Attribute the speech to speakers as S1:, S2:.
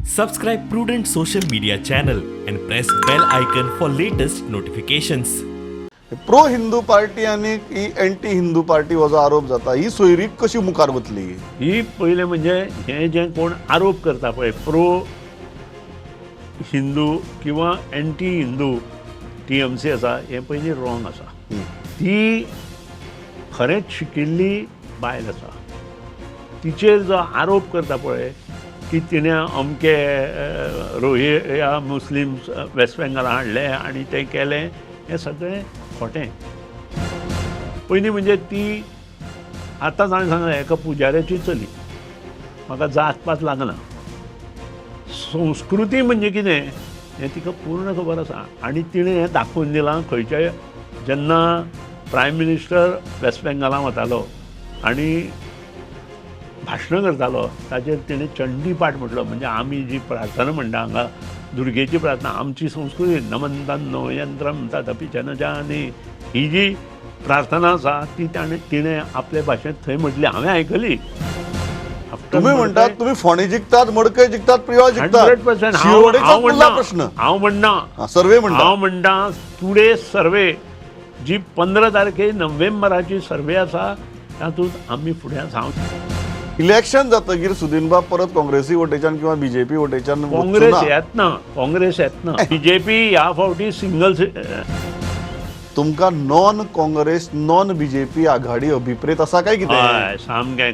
S1: Subscribe Prudent Social Media channel and press bell icon for latest notifications.
S2: Pro Hindu party आनी ही anti Hindu party हो जो आरोप जाता, ही सोयरीक कशी मुखार वतली?
S3: ही पयलें म्हणजे हे जे कोण आरोप करता पळय, प्रो हिंदू किंवा एंटी हिंदू टीएमसी आसा, हें पयलीं रॉंग आसा. ती खरेंच शिकिल्ली बायल आसा. तिचेर जो आरोप करता पळय की तिणें अमके रोहिंग्या मुस्लिम वेस्ट बेंगाला हाडले आनी तें केलें, हें सगळें खोटें. पयलीं म्हणजे ती आतांच हांवें सांगलें, एका पुजाऱ्याची चली, म्हाका जात पात लागना. संस्कृती म्हणजे कितें हें तिका पूर्ण खबर आसा आनी तिणें हें दाखोवन दिलां. खंयच्याय जेन्ना प्रायम मिनिस्टर वेस्ट बेंगालां वतालो आनी भाशणां करतालो, ताचेर तिणें चंडी पाठ म्हटलो. म्हणजे आमी जी प्रार्थना म्हणटा हांगा, दुर्गेची प्रार्थना, आमची संस्कृती, नमन नो यंत्रम तदपि जनजाने, ही जी प्रार्थना आसा ती तिणें आपले भाशेंत थंय म्हटली, हांवें आयकली.
S2: तुम्ही म्हणटात तुम्ही फोंडे जिखतात, मडकय जिखतात, प्रियोळ जिखतात.
S3: 100%.
S2: शिरोडेचाच उरला प्रश्न.
S3: हांव म्हणना,
S2: सर्वे म्हणटा.
S3: हांव म्हणटा टुडे सर्वे जी 15 तारखे नोव्हेंबराची सर्वे आसा तातूंत आमी फुडें आसा.
S2: इलेक्शन जातकीर सुदिनबाब परत काँग्रेसी वटेच्यान किंवा बीजेपी वटेच्यान?
S3: काँग्रेस येतना, काँग्रेस येतना, बीजेपी ह्या फावटी सिंगल.
S2: तुमकां नॉन काँग्रेस नॉन बीजेपी आघाडी अभिप्रेत आसा काय कितें?
S3: हय, सामकें.